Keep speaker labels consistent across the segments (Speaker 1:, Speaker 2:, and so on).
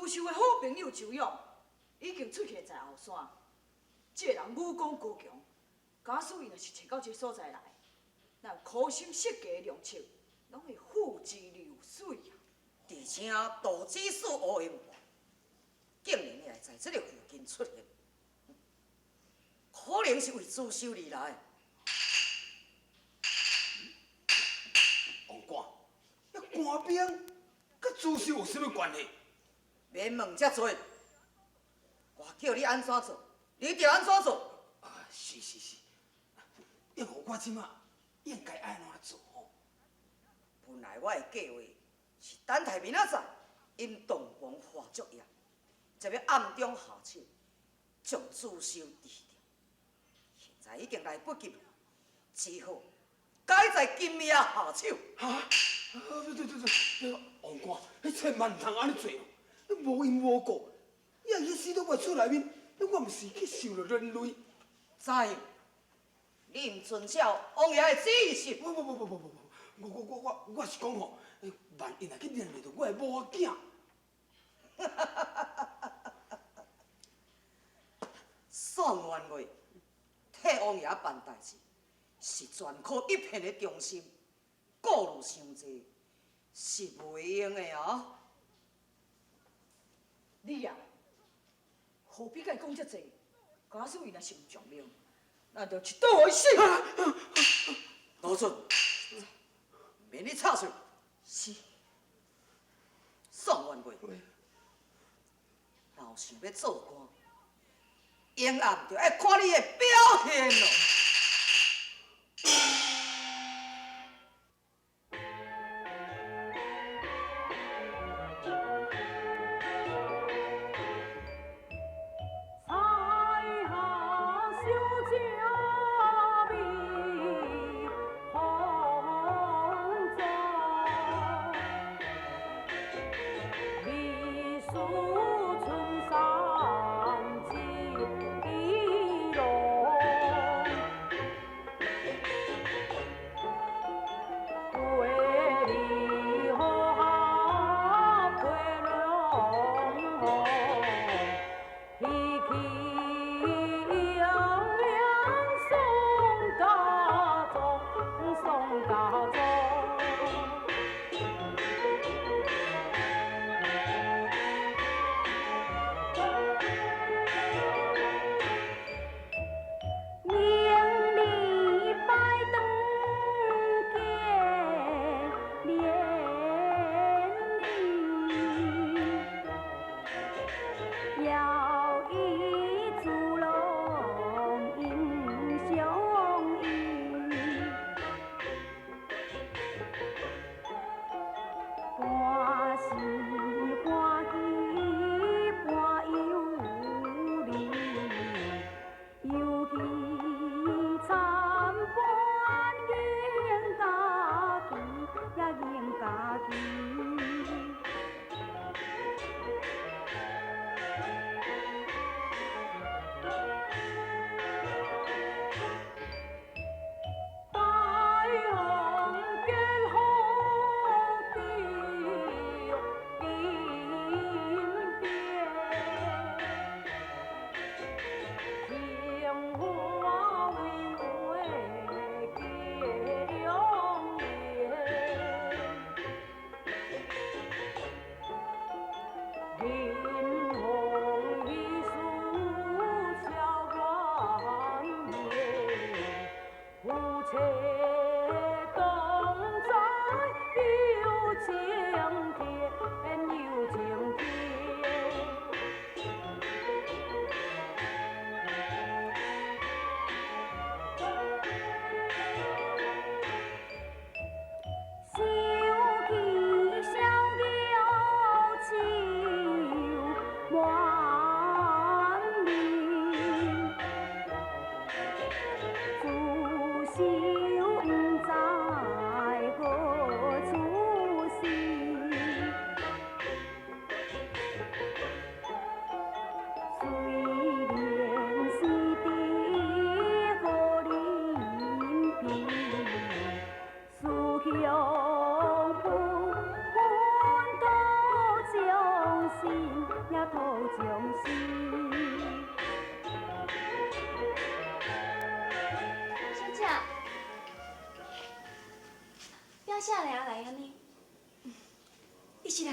Speaker 1: 朱秀的好朋友周勇已經出現在後山。這个人武功高強，假使伊若是揣到這个所在來，咱苦心設計的良策，攏會付之流水啊！
Speaker 2: 而且杜指使烏延華竟然會在這个附近出現，可能是為朱秀而來。
Speaker 3: 王官，遐官兵佮朱秀有啥物關係？
Speaker 2: 免問遮濟，我叫你按怎做，你就按怎做。
Speaker 3: 啊，是是是，要我這馬應該按怎做？
Speaker 2: 本來我的計劃是等待明仔載，𪜶動工化作業，才欲暗中下手將朱秀治掉。現在已經來不及了，只好改在今暝下手。
Speaker 3: 哈？啊，對對對對，王官，你千萬毋通按呢做哦！無因無故，你若去死佇我厝內面，我毋是去受著連累？
Speaker 2: 怎樣？你毋遵照王爺的指示？
Speaker 3: 不不不不不不不，我是講吼，萬一若去連累著我的某仔囝。
Speaker 2: 宋元月替王爺辦代誌，是全靠一片的忠心，顧慮傷濟是袂用的啊！
Speaker 1: 你呀，何必共伊講遮濟？假使伊若是毋從命，咱就一刀予伊死。
Speaker 2: 羅准，免你插喙。
Speaker 1: 是。
Speaker 2: 宋元月，若有想欲做官，永暗就愛看你的表現囉。
Speaker 4: 彩霞小姐美風妝，美似春山之龍。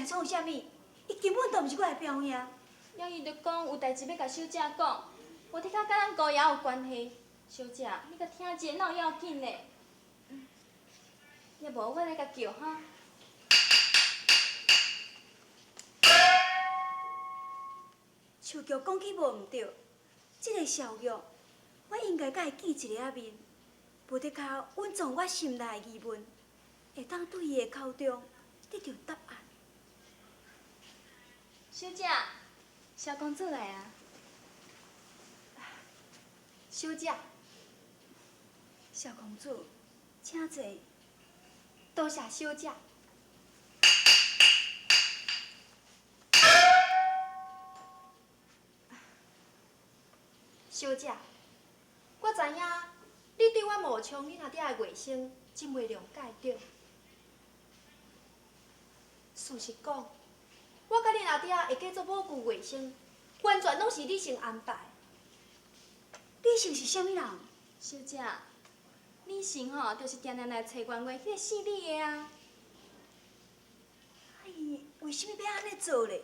Speaker 5: 来创啥物？伊根本就毋是我的表兄。
Speaker 6: 了伊就讲有代志欲共小姐讲，无的确佮咱姑爷有关系。小姐，你共听者，哪有要紧的？也无我来共叫哈。
Speaker 5: 秋菊讲起无毋对，这个小玉，我应该佮伊见一下面，无的确隐藏我心内的疑问，会当对伊的口中得著答案。
Speaker 6: 小姐，小公主来啊！
Speaker 7: 小姐，
Speaker 5: 小公主，请坐。
Speaker 7: 多谢小姐。小姐，我知影你对我冒充恁阿爹的外甥真袂谅解对。事实讲，我佮恁阿爹会嫁做某舅外甥，完全拢是李成安排。
Speaker 5: 李成是啥物人？
Speaker 6: 小姐，李成吼，就是定定来揣冤话彼个姓李的啊。
Speaker 5: 啊伊为啥物欲按呢做咧？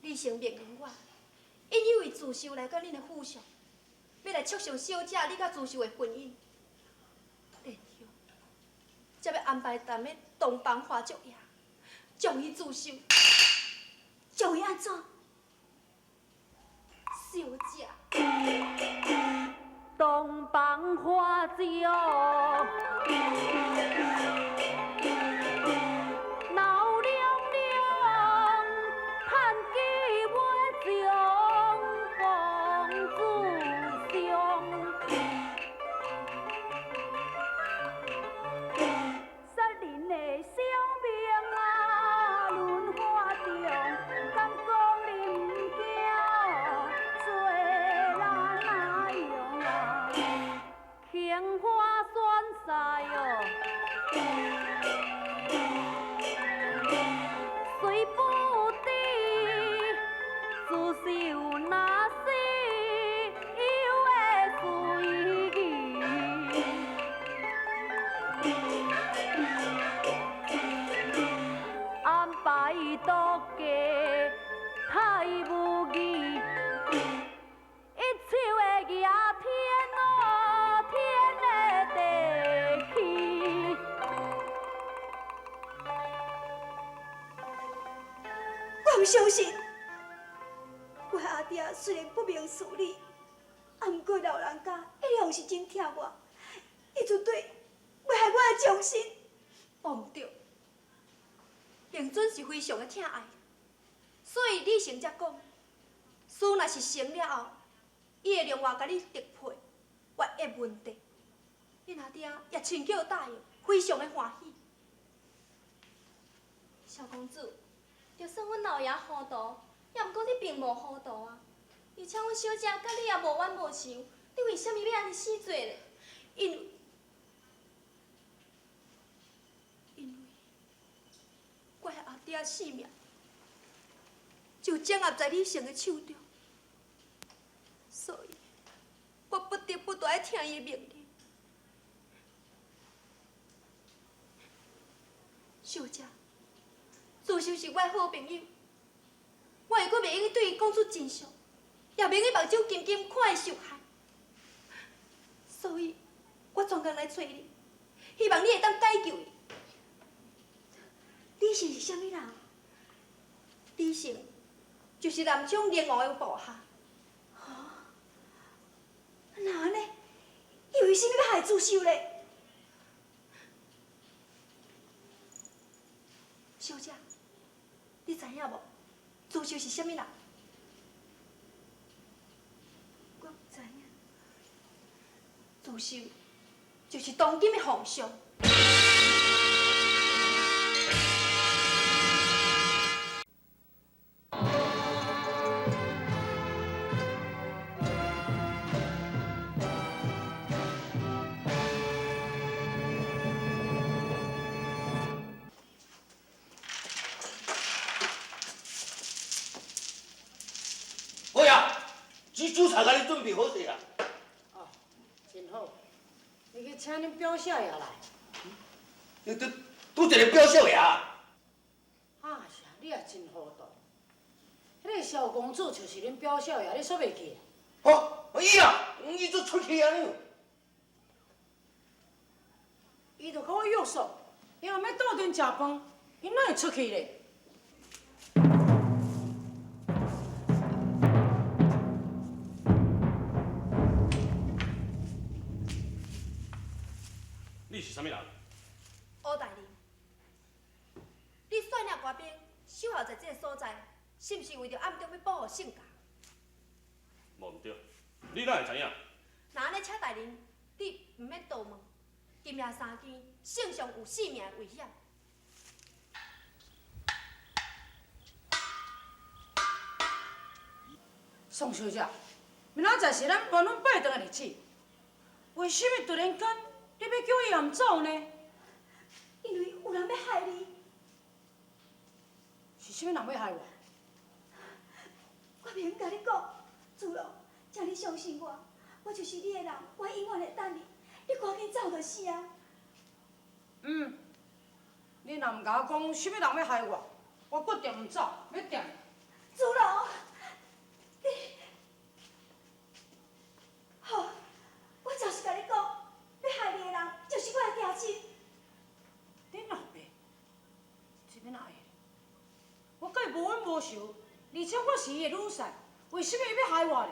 Speaker 7: 李成命令我，引伊位自首来到恁的府上，欲来促成小姐你佮自首的婚姻，然后才欲安排踮咧洞房花烛夜，将伊自首。
Speaker 5: 将伊按怎？
Speaker 7: 小姐，
Speaker 4: 洞房花烛。闹隆隆，叹气尾将公主伤。杀人的小命啊，轮花中，敢讲你毋惊做人哪用啊？杏花选婿哟。虽不知自首若死，犹会随意。安排毒计太无义，一手的举天哦，天的地气。
Speaker 5: 我毋相信，我阿爹虽然不明事理，啊，毋过老人家一向是真疼我，伊绝对袂害我的终身。
Speaker 7: 毋对，令尊是非常的疼爱，所以李成才讲，事若是成了后，伊会另外共你特配，决一问题。恁阿爹也亲口答应，非常的欢喜。
Speaker 6: 小公主，就算阮老爷糊涂，也毋过你并无糊涂啊。而且阮小姐佮你也无冤无仇，你为啥物欲按呢死做咧？
Speaker 7: 因为我的阿爹性命就掌握在李成的手中，所以我不得不爱听伊的命令。小姐，自首是我的好朋友，我会阁袂用对伊讲出真相，也袂用目睭金金看伊受害，所以我专工来揣你，希望你会当解救伊。
Speaker 5: 李成是啥物人？
Speaker 7: 李成就是南昌灵王的部下。
Speaker 5: 哪按呢？伊为啥物欲害自首咧？
Speaker 7: 小姐，你知影无？自首是啥物人？
Speaker 5: 我毋知影。
Speaker 7: 自首就是当今的皇上。
Speaker 8: 好呀，这酒菜共你准备好势啊。
Speaker 9: 哦，真好，你去请恁表少爷来。
Speaker 8: 你拄拄一个表少爷。
Speaker 9: 啊是啊，你你也真糊涂。彼个萧公子就是恁表少爷，你煞袂记？
Speaker 8: 哦，伊啊，伊做出气啊！
Speaker 9: 伊就佮我约束，伊若欲斗阵食饭，伊哪会出去咧？
Speaker 10: 你是啥物人？
Speaker 7: 乌大人，你率领官兵守候在这个所在，是毋是为著暗中欲保护圣家？
Speaker 10: 无毋对，你哪会知影？
Speaker 7: 若按呢，请大人，你毋免多问。今夜三更，圣上有性命的危险。
Speaker 9: 宋小姐，明仔载是咱元恩拜堂的日子，为什么突然间你欲叫伊也毋走呢？
Speaker 5: 因为有人欲害你。
Speaker 9: 是啥物人欲害我？
Speaker 5: 我袂用共你讲，子龙，请你相信我，我就是你的人，我永远会等你。你赶紧走就是啊！
Speaker 9: 嗯，你若毋共我讲啥物人欲害我，我决定毋走，欲踮。
Speaker 5: 子龙，你好，我就是共你讲，欲害你的人就是我的兄亲。
Speaker 9: 恁老爸，这欲哪会？我佮伊无冤无仇，而且我是伊的女婿，为什么伊欲害我呢？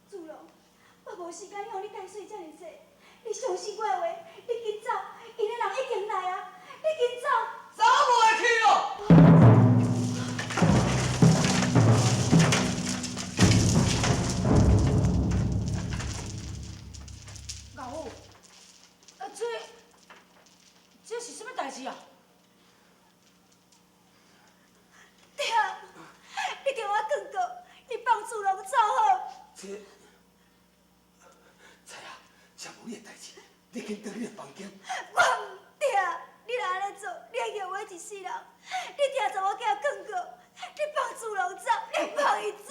Speaker 5: 子龙，我无时间予你解释遮尔济。你相信我的话，你紧走，𪜶的人已经来啊！你紧走，
Speaker 2: 走袂去咯！
Speaker 9: 老母，啊这是啥物代志啊？
Speaker 5: 对啊，你共我劝告，你放子龙走好。
Speaker 3: 这，菜啊，这无你的代志，你紧转你的房间。
Speaker 5: 我毋对，你若按呢做，你会叫我一世人。你听查某囝劝告，你放子龙走，你放伊走。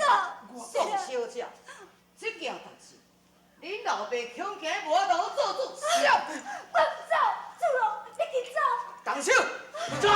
Speaker 2: 宋小姐，这件代志，恁老爸恐惊无法度做主，
Speaker 5: 我毋走，子龙，你紧走。
Speaker 2: 动手！
Speaker 8: 走啊！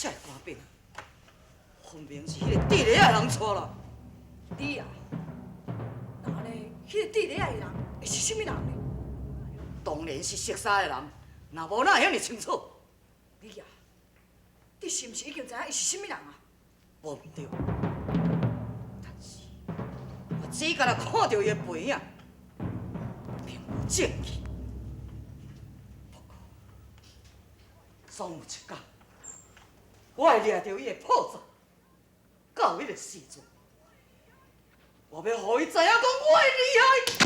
Speaker 2: 这个官兵，分明是彼个地雷仔的人带啦。
Speaker 1: 你啊，那按呢，彼个地雷仔的人会是啥物人呢？
Speaker 2: 当然是熟似的人，若无哪会遐尔清楚？
Speaker 1: 你啊，你是毋是已经知影伊是啥物人啊？
Speaker 2: 无毋对，但是我只干焦看著伊的背影，并无证据。不过，总有一天，我会掠著伊的破绽，到彼个时阵，我欲予伊知影讲我的厉害。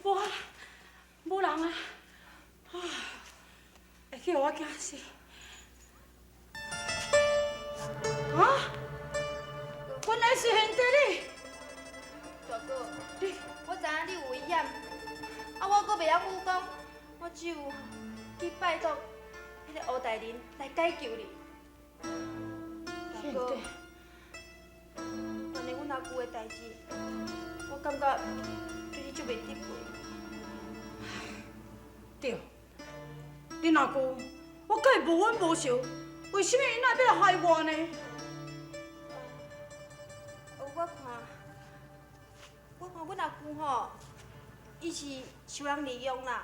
Speaker 9: 无啊，无人啊，啊，会去予我惊死！啊，原来是贤弟你！
Speaker 7: 大哥，我知影你有危险，啊，我阁袂晓武功，我只有去拜托彼个乌大人来解救你。大哥，关于阮阿舅的代志，我感觉对你足袂得过。
Speaker 9: 對，恁阿姑，我佮伊無冤無仇，為啥物𪜶愛欲來害我呢？
Speaker 7: 我看，我看阮阿舅吼，伊是受人利用啦。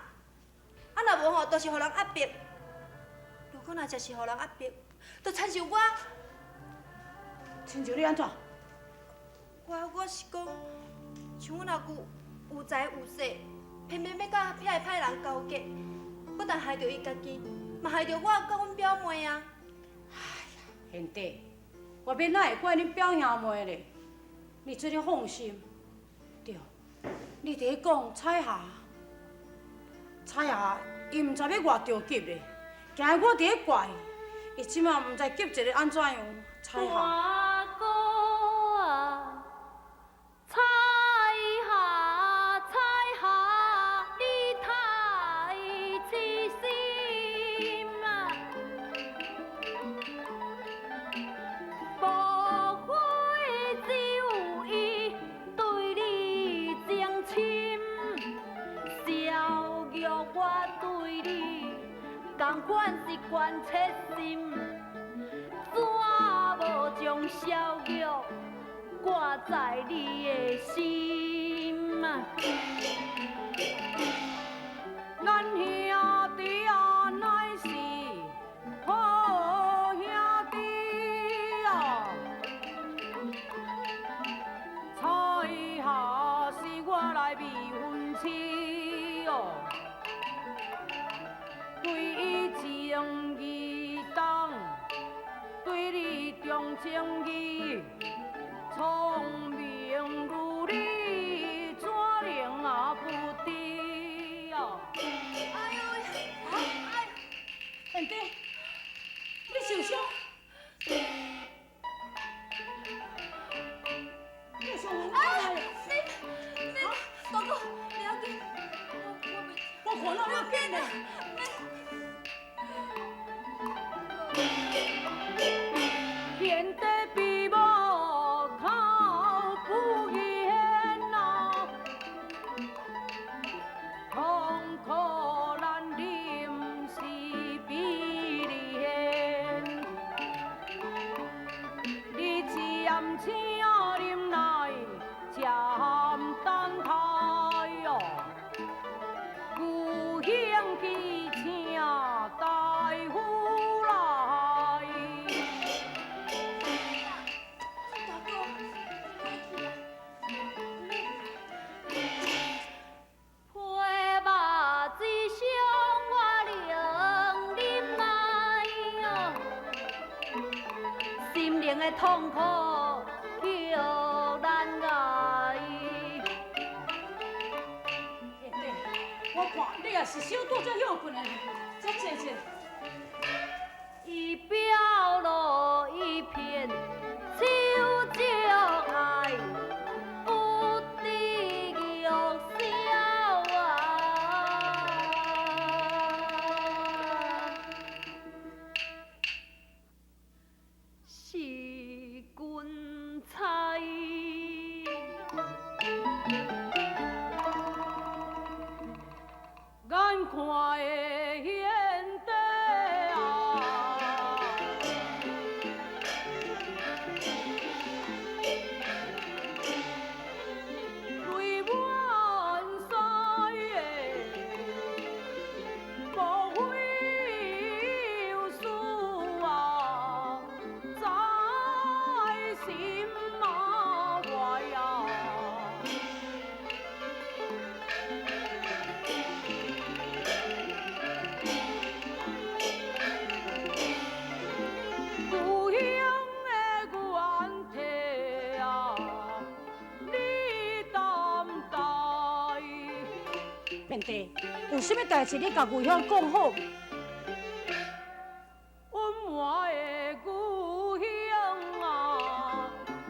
Speaker 7: 啊，若無吼，就是予人壓迫。如果若真是予人壓迫，就親像我。
Speaker 9: 親像你按怎？
Speaker 7: 我是講，像阮阿舅有財有勢，偏偏欲佮遐个歹人勾結，不但害著伊家己，嘛害著我佮阮表妹啊。
Speaker 9: 哎呀，賢弟，我欲哪會怪恁表兄妹咧？你這你放心，對，你佇咧講彩霞，彩霞伊毋知欲偌著急咧，驚我佇咧怪伊，伊這馬毋知急一个按怎樣，彩霞。
Speaker 4: 大哥啊，彩霞彩霞，你太痴心啊！無非只有伊對你情深，小玉我對你仝款是關切心，怎無將小玉掛在你的心啊？
Speaker 9: 咱兄弟啊，乃是好兄弟啊！彩霞是我來未婚妻哦，對伊情義重，對你重情義，聰明如你，怎能啊不知哦？
Speaker 7: 哎呦，
Speaker 9: 啊！賢弟，你受傷？你受傷？
Speaker 7: 哎，你大哥，不要緊，我袂，
Speaker 9: 我看到你要緊嘞。賢弟比某口不言啊，痛苦難忍是悲憐。你暫請忍耐，暫等待哦。有興去請大夫來。
Speaker 7: 大哥，莫去啊！
Speaker 4: 皮肉之傷我能忍耐哦，心靈的痛苦叫難捱。
Speaker 9: 賢弟，我看你也是小拄才歇睏的，才坐者。
Speaker 4: 伊表露一片手足愛，不知玉簫啊。是君猜。
Speaker 9: 眼看的賢弟啊，淚滿腮的，無非有事啊，在心外啊。故鄉的怨體啊，你擔待。賢弟，有啥物代誌你共魏兄講好？阮的故鄉啊，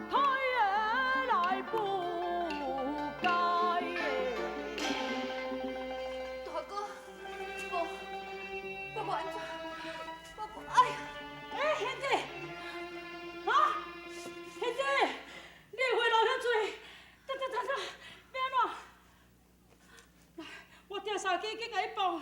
Speaker 9: 太來不解。
Speaker 7: 大哥，無，我無按怎，我無哎呀！
Speaker 9: 欸，賢弟，啊，賢弟，你的血流遐濟，等等等等，欲按怎？來，我訂三更緊共你放。